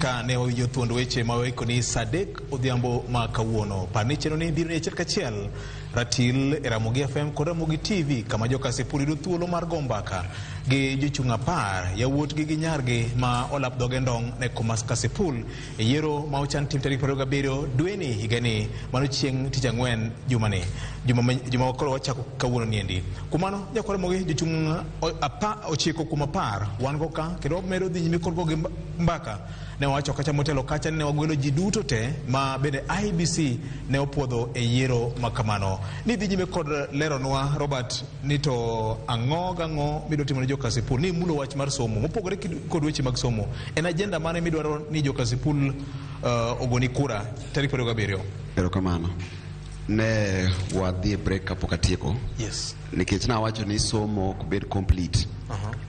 Ka ne wawinjo thuond weche ma waikoni sa 3 odhiambo ma kawuono. Par ni chenro ni biro ni achiel kachiel ratil e Ramogi FM kod Ramogi TV kama jo Kasipul yudo thuolo mar go mbaka gi jochung' 10, yawuotgi gi nyargi ma olap dhoge ndong' ne kom Kasipul e yiero ma ochan tim tarik 27 dweni higani, mano chieng' tich ang'wen jumani, juma koro wachako kawuono niendi. Kuom mano, jakwa Ramogi, jochung' 9 kuom 10 wan go ka kendo wamedo dhi nyime kod go gi mbaka. Ne wawacho kacha motelo kacha ni ne wagwelo ji duto te ma bende IEBC ne opuodho e yiero ma kamano. Ni dhi nyime kod leronwa, Robert, ni to ang'o gang'o midwa timo ne jo Kasipul. Ni imulo wach mar somo. Mopogore kod weche mag somo, en agenda mane midwaro ni jo Kasipul ogoni kura tarik 27? Erokamano. Ne wadhi e break kapok atieko. Yes. Nikech nawacho ni somo ok bed complete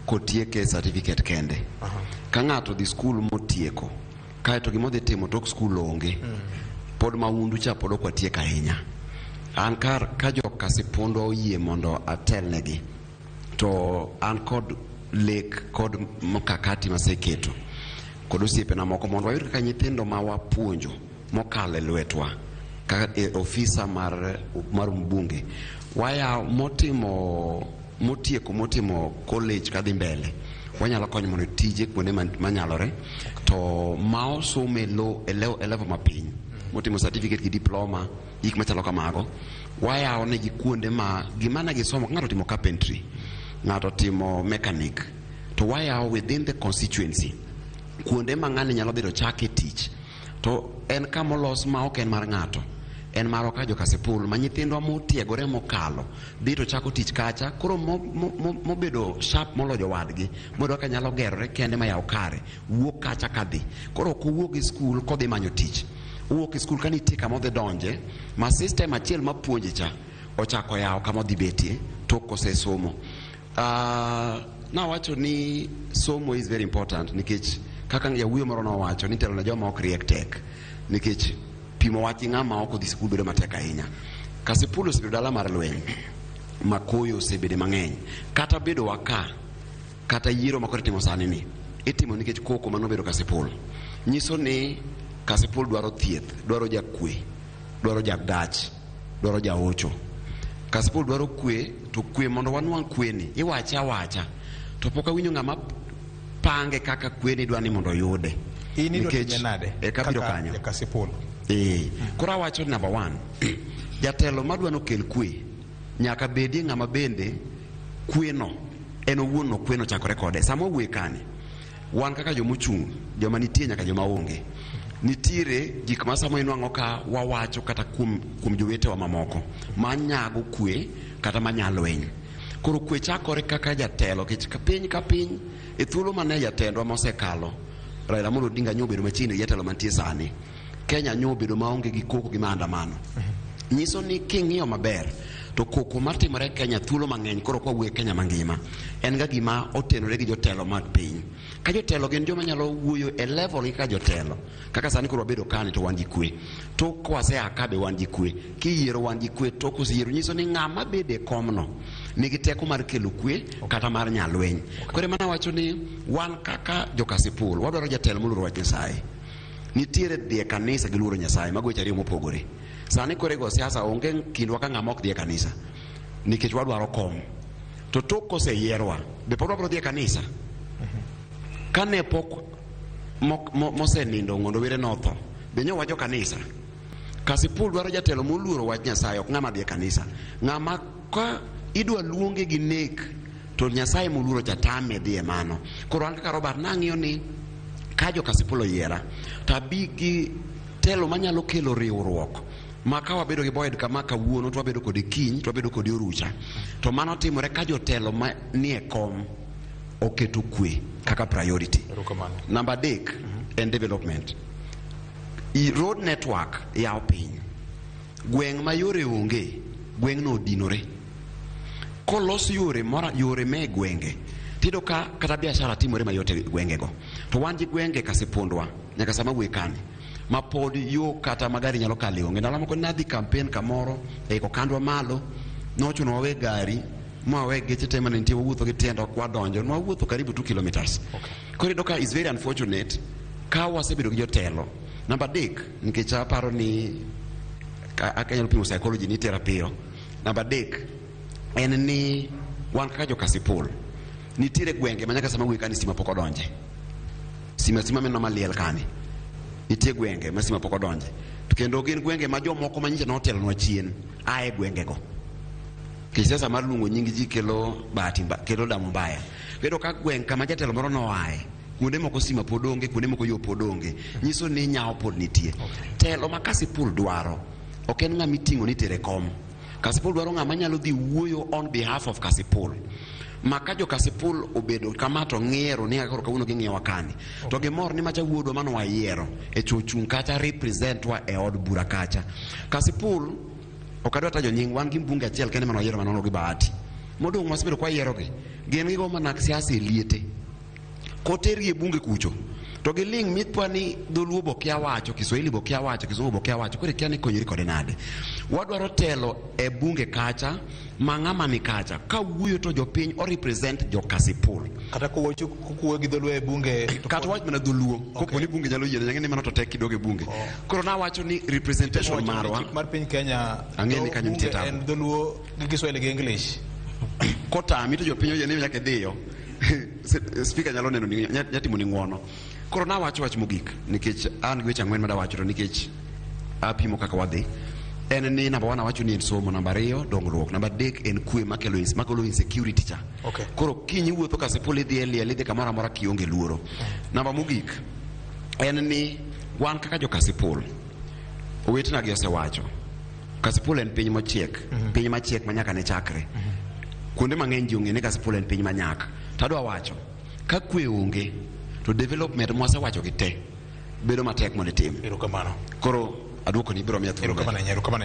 kotieke certificate kende. Ka ng'ato dhi skul motieko, kaeto gima odhi timo tok skul onge. Pod maundu cha pod ok watiek ahinya. An kar ka jo Kasipundwa oyie mondo atelnegi, to an kod lek kod mkakati maseketo kod osiepena moko mondo wayud kaka nyithindo ma wapuonjo mokalo e lwetwa kaka e ofisa mar mbunge waya motimo motieko motimo college kadhi mbele, wanyalo konyo mondo tije kuonde manyalore, to ma osomo e lo e level mapiny motimo certificate gi diploma, gik machalo kamago, wayawo negi kuonde ma gima ne gisomo. Ka ng'ato timo carpentry, ng'ato timo mechanic, to wayawo within the constituency kuonde ma ng'ani nyalo bedo chake tich, to en kamolos ma ok en mar ng'ato, en marwa ka jo Kasipul, ma nyithindwa motiegore mokalo dhi to chako tich kacha. Koro mobedo sharp moloyo jowadgi, moyudo kaka nyalo gerore kende mayaw kare, wuok kacha kadhi. Koro ok owuog e skul kodhi manyo tich, owuok e skul ka nitie kama odhi donje ma system achiel mapuonje cha ochako yawo kama odhi betie tok kosesomo. Nawacho ni somo is very important, nikech kaka jawuoyo moro nowacho ni telo ne joma ok riek tek, nikech pimo wach gi ng'ama ok odhi sikul bedo matek ahinya. Kasipul osebedo dala mar lweny ma koyo osebede mang'eny. Kata bedo wa ka, kata yiero ma koro itimo sani ni itimo nikech koko manobedo Kasipul nyiso ni Kasipul dwaro thieth, dwaro jakwe, dwaro jagach, dwaro jaocho. Kasipul dwaro kwe, to kwe mondo wanwang' kwe ni iwache awacha to pok awinjo ng'ama pange kaka kwe ni dwa ni mondo oyude. In idwa time nade? E kabiro kaka kanyo. Ja Kasipul. Koro awacho ni number one, jatelo madwa nokel kwe nyaka bedie ng'ama bende kweno en owuon no kweno chakore kode. Sama wawuoye kani, wan kaka jomochung', joma nitie nyaka joma onge, nitiere gik ma sama inwang'o ka wawacho kata kuom jowetewa mamoko manyago kwe kata manya lweny. Koro kwe chakore kaka jatelo, nikech ka piny ka piny e thuolo mane jatendwa mosekalo Raila Amolo Odinga nyo obedo machiegni gi jatelo mantie sani, Kenya nyo obedo maonge gi koko gi maandamano. Nyiso ni king'iyo maber to koko matimore Kenya thuolo mang'eny, koro kwa wuoyo Kenya mangima, en ga gima otenore gi jotelo mag piny. Ka jotelo gin joma nyalo wuoyo e level gi kaka jotelo, kaka sani koro wabedo kani to wan gi kwe, tok kwasea ka be wan gi kwe, kiyiero wan gi kwe, tok oseyiero nyiso ni ng'ama bedo e komno nigi teko mar kelo kwe kata mar nyalweny. Koro ema nawacho ni wan kaka jo Kasipul wadwaro jatelo moluoro wach Nyasaye. Nitiere dhi e kanisa gi luoro Nyasaye, mago weche ariyo mopogore. Sani koro igo siasa, onge kindwa ka ng'ama ok dhi e kanisa nikech wadwaro kom, to tok koseyierwa be pod wabiro dhi e kanisa. Kane pok mosenindo Ong'ondo Were notho, be nyo wacho kanisa. Kasipul dwaro jatelo moluoro wach Nyasaye, ok ng'ama dhi e kanisa, ng'ama ka idwa luonge gi nek to Nyasaye moluoro cha tame dhi e mano. Koro an kaka Robert nang'iyo ni ka jo Kasipul oyiera to abi gi telo manyalo kelo riwruok, ma ka wabedo gi Boyd kama kawuono, to wabedo kode kiny, to wabedo kode orucha. To mano timore ka jotelo ma nie kom oketo kwe kaka priority. Erokamano. Namba 3 en development. Road network yawo piny. Gweng' ma yore onge, gweng'no odinore. Kolos yore mora yore me gwenge, tiyudo ka kata biashara timore mayot e gwengego. To wan gi gwenge Kasipundwa nyaka sama wuoye kani ma pod yo kata ma gari nyalo kale onge. Ndalo moko nadhi campaign kamoro e Kokandwa malo, nochuno wawe gari ma wawe geche te mane nitie, wawuotho gi tiendwa kwadonjo, nwawuotho karibu 2 kilometers. Koro iyudo ka is very unfortunate. Ka wasebedo gi jotelo. Namba 3, nikech aparo ni akanyalo pimo psychology ni tera piyo. Namba 3 en ni wan kaka jo Kasipul nitiere gwenge ma nyaka sama wuoyi kani stima pok odonje. Stima mineno maliel kani. Nitie gwenge ma stima pok odonje. To kendo gin gwenge ma jomoko ma nyicha notelonwa chien ae gwengego. Nikech siasa mar luongo nying ji kelo bahati kelo damu mbaya. Bedo ka gweng' kama jatelo moro noae, kuonde moko stima pod onge, kuonde moko yo pod onge. Nyiso ni nyawo pod nitie. Telo ma Kasipul dwaro ok en ng'ama iting'o ni tere kom. Kasipul dwaro ng'ama nyalo dhi wuoyo on behalf of Kasipul. Ma ka jo Kasipul obedo kama to ng'iero ni koro kawuono ging'iyowa kani. To gimor ni macha wuodwa mane wayiero e chochung' kacha represent wa e od bura kacha. Kasipul ok adwa tajo nying, wan gi mbunge achiel kende mane wayiero mane gi bahati. Modong' wasebedo kwa yierogi, gin gigo mana siasa e liete. Kotergi e bunge kucho, to giling' mithwa ni dholuo bo kia wacho, Kiswahili bo kia wacho, Kizungu bo kia wacho, koro ikia ni konyri kode nade. Wadwaro telo e bunge kacha, ma ng'ama ni kacha, ka wuoyo to jopiny o represent jo Kasipul. Kata kuwuoyo gi dholuo e bunge to Kata wach mana dholuo, kopo ni bunge nyalo yiene, nyang'e ni mano to tek kidogo e bunge. Koro nawacho ni representation marwa, chik mar piny Kenya Ang'e ni kanyo nitie bunge tabu. en dholuo gi Kiswahili gi English. Kotami to jopiny oyie ni nyaka idhiyo. Speaker nyalo neno ni nya timo ni ng'uono. Koro nawacho wach mogik nikech an gi weche ang'wen madawacho to nikech apimo kaka wadhi. En ni namba 1 awacho ni en somo, namba 2 dongruok, namba 3 en kwe makelo makelo insecurity cha. Koro kiny iwuotho Kasipul idhi e liel idhi kamoro amora kionge luoro. Namba mogik en ni wan kaka jo Kasipul owetena gi osewacho Kasipul en piny mochiek, piny machiek ma nyaka ne chakre. Kuonde mang'eny ji ong'e ni Kasipul en piny manyak. To adwa wacho, ka kwe onge, to development mwasewacho gi te bedo matek mondo itim. Erokamano. Koro aduoko ni ibiro miya thuolo. Erokamano ahinya, erokamano.